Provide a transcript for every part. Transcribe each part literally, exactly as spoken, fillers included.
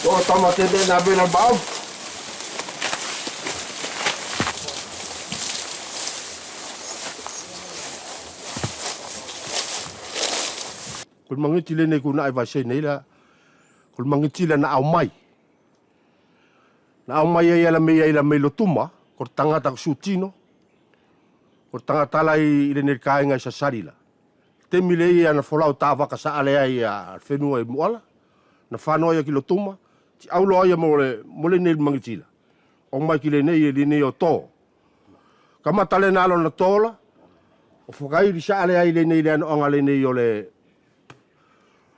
Ko tama te mea na vela bau. Ko le magiti lenei ko na ai vaiseine la. Ko le magiti la na au mai. Na au mai ai la mei ai la mei Lotuma, ko le tagata ko Sutino, ko le tagata la ʻi lenei kaiga ʻi Sasali la. Temi lea ia na folau tavaka saʻale ai ia fenua ʻi Muʻala, na fano ia ki Lotuma, ti au loa ia mo le, mo lenei le magiti la. ʻO mai ki lenei, lenei ʻo to. Kamata lena lona to la, ʻo fakaili saʻale ai lenei le anoʻaga lenei ʻo le,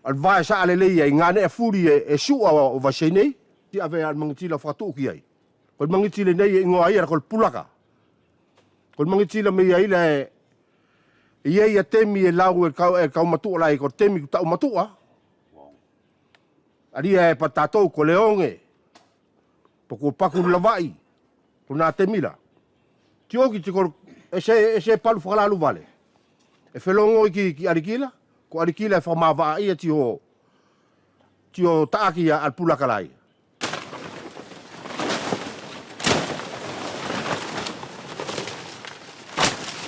a le vae saʻale lea ia ʻi ganeʻa fuli e, e suʻa ʻo vaiseine, ti ʻave a le magiti la fakatuʻu ki ai. Ko le magiti lenei e igoa ia ko le pulaka. Ko le magiti la mei ai la e, ia ia temi e lau e kau, e kau matuʻa la e ko le temi kua taʻu matuʻa. Alia e pa tatou ko le oge. Po ko paku lavaʻi. Ko na temi la. Ti oki ti ko e se, e se palu fakalaluvale. E felogoʻi ki, ki Alikila. Ko Alikila e fakamavaʻa ia ti ʻo, ti ʻo taʻaki ia a le pulaka la ia.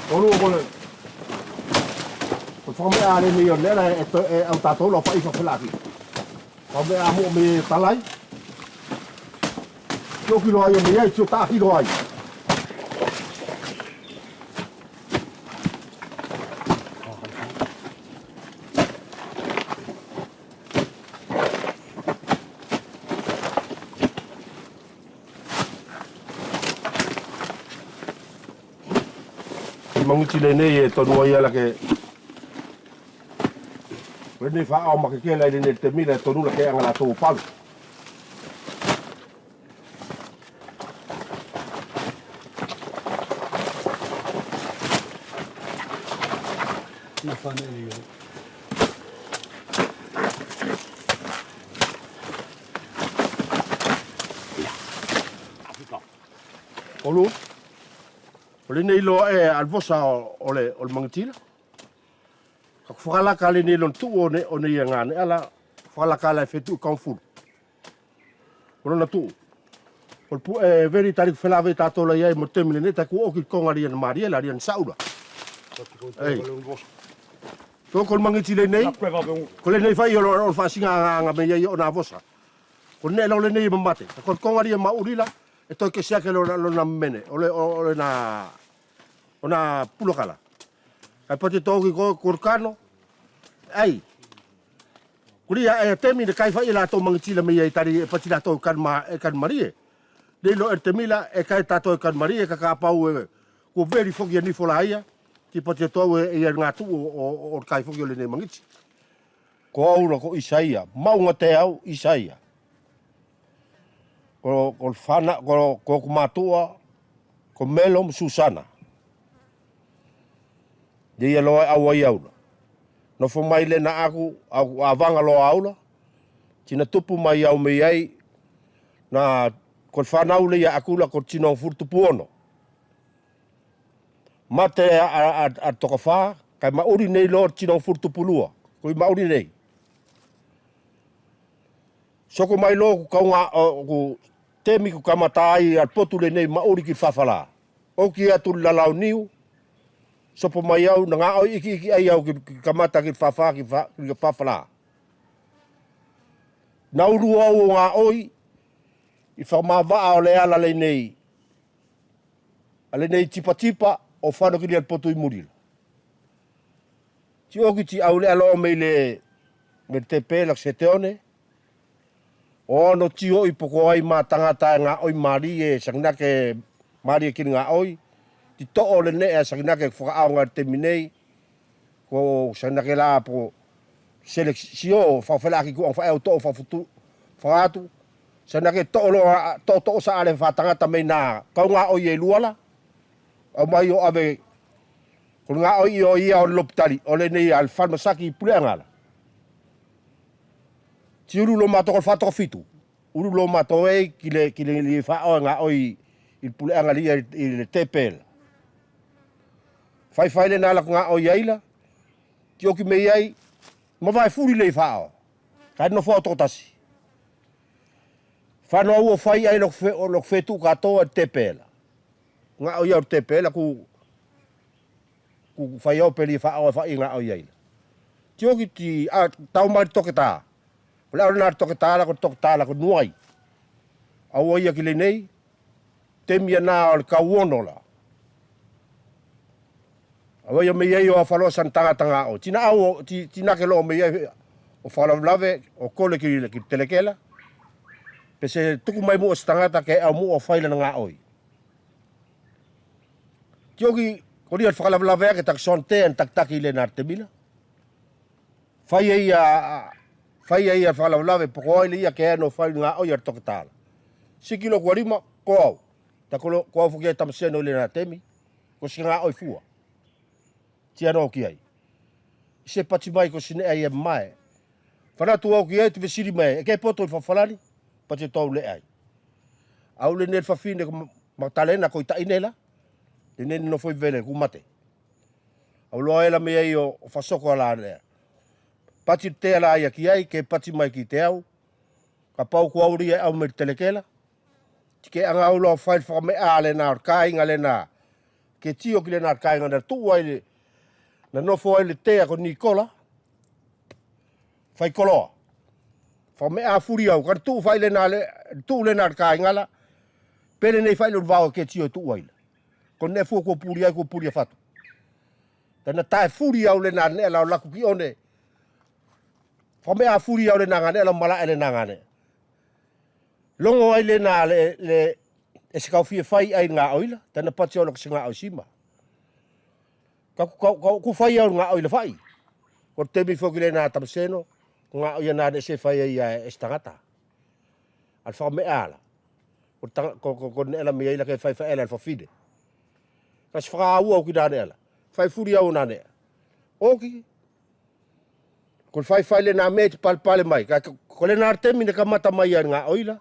Ko lua ko le, ko le fakameʻa lenei ʻo le la e, e au tatou la ʻo faʻi fakafelaki. Fakameʻa mo me talai. Tio kilo ai ʻo me ai, tio ta kilo ai. Magiti lenei e tonu ai ala ke. Lenei faʻa ʻo makekela i lenei temi la e tonu la ke aga la tou palu. Olu, ʻo lenei loa e a le vosa ʻo, ʻo le, ʻo le magiti la. Ka ko fakalaka lenei lona tuʻu ʻo ne, ʻo ne ia gane ala, fakalaka la e fetuʻu kaumafulu. Ko lona tuʻu. Ko le pu, e, veli tali ko felave tatou la ia i mo temi lenei, ta kua oki koga lia na malie la lia na saʻula. Ei. Ko, ko le magiti lenei, ko lenei fai ʻo lo, ʻo faʻasiga aga, aga mei ai ʻo na vosa. Ko neʻe lau lenei mamate. Ko le koga lia maʻuli la, e toe kesi ake lona, lona mene, ʻo le, ʻo, ʻo le na, ʻo na pulakala. Kae pati toki ko, ko le kano. Ai. Kulia e temi ne kai fai la tou magiti la mei ai tali e pati la tou kan ma, e kan malie. Nei lo e temi la e kai tatou e kan malie ka kapau e, kua veli foki ia ni fola ia. Ti pati tou e, ia gatu ʻo, ʻo, ʻo kai foki ʻo lenei magiti. Ko au la ko Isaia, Mauga te au Isaia. Ko, ko le fana, ko, ko, ko matuʻa, ko Melo mo Susana. Ia loa e au ai au la. Nofo mai lena aku, au, avaga loa au la. Ti na tupu mai au mei ai, na ko le fanau lea ia aku la ko le tino fulu tupu ono. Mate a, a, a, a tokafa, kae maʻuli nei loa tino fulu tupu lua, koi maʻuli nei. Soko mai loa ku kauga, ʻo, ku temi ku kamata ai a le potu lenei maʻuli ki fafala. ʻOki atu le lalau niu, sopo mai au, na gaʻoi ikiiki ai au ki, ki kamata ki fafa, ki fa, ki fafala. Na ulu au ʻo gaʻoi, ʻi fakamavaʻa ʻo le ala lenei. A lenei tipatipa ʻo fano ki lia le potu ʻi muli la. Ti oki ti au le alo mei le, mei le tepe la Seteone. ʻO ano ti ʻoi poko ai ma tagata e gaʻoi malie, saginake malie ki le gaʻoi. Ti toʻo le neʻe a saginake fakaʻaoga le temi nei. Ko saginake la po selekisio, fakafelaki kuʻaga faʻe au toʻo fakafutu, fakaatu. Saginake toʻo loa, toʻo, toʻo saʻale fa tagata mei na kau gaʻoi e lua la. Au mai ʻo ʻave, ko le gaʻoi ʻo ia ʻo le lopitali, ʻo lenei a le falemasaki puleʻaga la. Ti ulu lo matou ko le fa tokafitu. Ulu lo matou ei ki le, ki le, le faʻo gaʻoi ʻi le puleʻaga lia ʻi le tepe la. Faifai lena la ko gaʻoi ai la. Ti oki mei ai, mavae fuli lei faʻo. Kae nofo au tokotasi. Fano au ʻo fai ai loku fe-, loku fetuʻu katoa ʻi te pela. Gaʻo ia ʻo te pela ku, ku fai au peli faʻo e fai gaʻo ia ila. Tioki ti a tau mai toketā. Ko le au lena toketā la, ko toketā la ko Nuai. Aua ia ki lenei, temi ia na ʻo le kau ono la. Aua ia mei ai ʻo afaloa sana tagata gaʻo. Ti na au, ti, ti na ke loʻo mei ai ʻo fakalavelave, ʻo kole ki, ki Telekela. Pe se tuku mai muʻa se tagata ke au muʻa ʻo fai lana gaʻoi. Tioki, ko lia fakalavelave ake taki sona te ana takitaki lena temi la. Fai ia, fai ia fakalavelave pe ko ai le ia ke ʻaeni ʻo fai gaʻoi a le toketā la. Siki loku ua lima, ko au. Ta ko lo-, ko au foki ia tamaseno ʻi lena temi. Ko se gaʻoi fua. Ti ʻaeni ʻo ki ai. ʻI se pati mai ko sine ai e mae. Fanatu au ki ai te fesili mai. ʻE ke poto ʻi Fafalani? Pati tou le ai. Au lenei le fafine ko Ma-, Matalena ko ʻi taʻine la. Lenei ne nofo ʻi Vele ku mate. Au loa ela mei ai ʻo, ʻo fasoko a la lea. Pati te la ia ki ai, ke pati mai ki te au. Kapau kua uli e au mei Telekela. Ti ke aga au loa fai fakameʻa lena ʻo le kaiga lena. Ke tio ki lena ʻo le kaiga na tuʻu ai le, na nofo ai le tea ko Nikola. Fai koloa. Fakameʻa fuli au, ka tuʻu fai lena le, tuʻu lena ʻo le kaiga la. Pele nei fai le uluvao ke tio tuʻu ai la. Ko neʻe fua kua puli ai, kua puli a fatu. Tana tae fuli au lena neʻe la ʻo laku ki ʻone. Fakameʻa fuli au lena ganeʻe la malaʻe lena ganeʻe. Logo ai lena le, le, ʻe se kau fia fai ai gaʻoi la, tana pati au la ko se gaʻoi sima. Ka ku, ka, ka ku fai au gaʻoi la fai. Ko te temi foki lena tamaseno, gaʻoi ia na neʻe se fai ai ia e se tagata. A le fakameʻa la. Ko taga-, ko, ko, ko neʻe la mei ai la ke fai faʻela a le fafine. Kasi fakaʻau au ki na neʻe la. Fai fuli au na neʻe. Oki. Ko le faifai lena mea ʻi te palepale mai. Ka, ka, ko lena temi neʻe kamata mai ia gaʻoi la.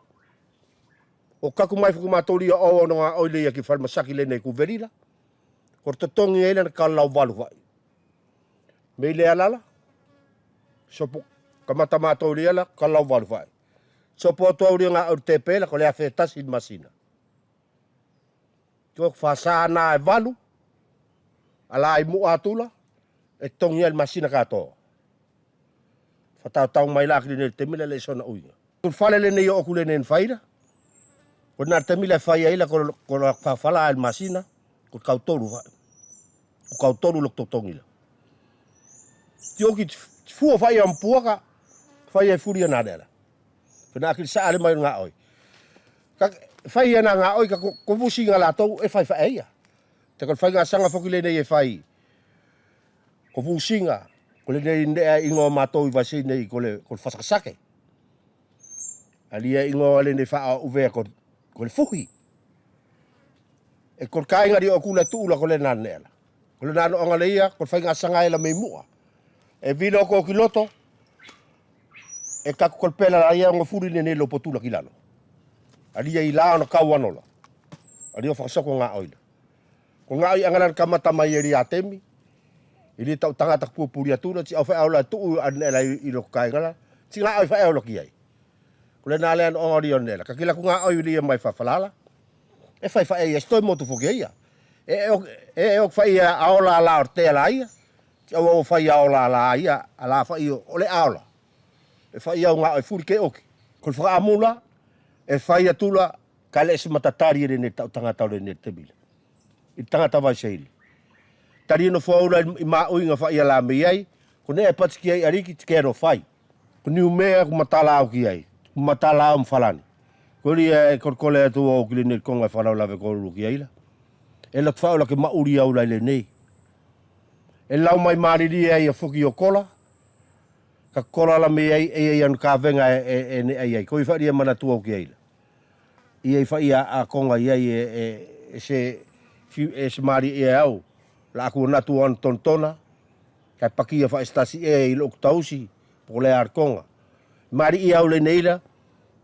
ʻO kaku mai foki matou lia ʻo ono gaʻoi la ia ki fale masaki lenei ku veli la. Ko le totogi ai la neʻe kalalau valu faʻi. Mei le ala la. Sopo, kamata matou lia la, kalalau valu faʻi. Sopo atu au lia gaʻoi te pela, ko le afe tasi masina. Ko faʻasana e valu, ala ʻi muʻa atu la, ʻe togi ai le masina katoa. Fatautau mai la ki lenei temi la le sona ʻuiga. Ko le fale lenei ʻo ʻoku lenei neʻe fai la. Ko na temi la ʻe fai ai la ko, ko la fafala ai le masina, ko kautolu fa-, ko kautolu loku totogi la. Ti ʻoki ti, ti fua fai ia ma puaka, fai ia fuli ia na lea la. Fena kili saʻa le mai gaʻoi. Ka fai ia na gaʻoi ka ko, ko vusiga latou ʻe fai faʻe ia. Te ko le faigasaga foki lenei ʻe fai. Ko vusiga, ko lenei neʻe igoa matou ʻi Vaisei nei ko le, ko le fasakasake. Alia igoa lenei faʻa ʻUvea ko, ko le fuhi. ʻE ko le kaiga lia ʻoku la tuʻu la ko le na neʻe la. Ko le na noʻoga la ia, ko le faigasaga ʻe la mei muʻa. ʻE vilo ko ki loto, ʻe kaku ko le pela la ia oga fuli lenei lopo tula ki lalo. Alia ʻi la ona kau ano la. Alia ʻo fakasoko gaʻoi la. Ko gaʻoi aga la neʻe kamata mai e lia temi. ʻI lia taʻu tagata pupuli atu la, ti au faʻe au la tuʻu ane la ʻi, ʻi loku kaiga la. Ti gaʻoi faʻe au la ki ai. Ko le na lea noʻoga lia neʻe la. Ka kila ku gaʻoi lia mai fafala la. ʻE fai faʻe ia, si toe motu foki ia. ʻE, ʻe ʻo, ʻe, ʻe ʻo fai ia aola la ʻo te la ia. Ti au au fai aola la ia, ala fai ʻo, ʻo le aola. ʻE fai au gaʻoi fuli ke ʻoki. Ko le fakaʻamu la, ʻe fai atu la, ka le ʻe se matatali e lenei taʻu tagata ʻo lenei temi la. ʻI tagata Vaisei la. Tali nofo au la ʻi maʻuiga faʻi ia la mei ai, ko neʻe pati ki ai ʻaliki ti ke ʻalu ʻo fai. Ko Niumea ku matala au ki ai, ku matala au ma Falani. Ko lia ʻe kolekole atu au ki lenei koga ʻe fakalavelave kolua ki ai la. ʻE la faʻo la ke maʻuli au la ʻi lenei. ʻE lau mai malilie ai ia foki ʻo kola. Ka kola la mei ai, ʻe ia ʻi ana kavega ʻe, ʻe, ʻe neʻe ai ai. Ko ʻi faʻi lia manatu au ki ai la. ʻI ai faʻi ia akoga ʻi ai ʻe, ʻe, ʻe se, fiu, ʻe se malie ia au. La aku ʻo natu ʻo anatonatona. Kae paki ia faʻi se tasi ʻe ʻi loku tausi. Poko le akoga. Malie ia au lenei la.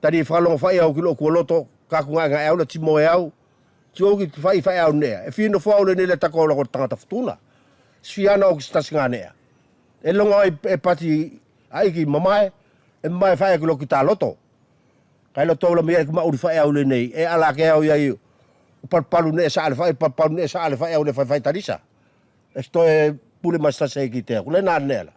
Tali fakalogo faʻi au ki loku ua loto. Kaku gaʻegaʻe au la ti moe au. Ti ʻoki faʻi faʻi au neʻe. ʻE fia nofo au lenei la taku au la ko tagata Futuna. Siana ʻoku se tasi ganeʻa. ʻE logo ai ʻe pati ʻaiki mamae. ʻE mamae faʻi ki loku kita loto. Kae lotou la meʻa ia ke maʻuli faʻe au lenei ʻe ala ake au ia ʻo palupalu neʻe saʻa le faʻe, palupalu neʻe saʻa le faʻe au le faʻe talisa. ʻE se toe pule mai se tasi ʻae ki te au kule na neʻe la.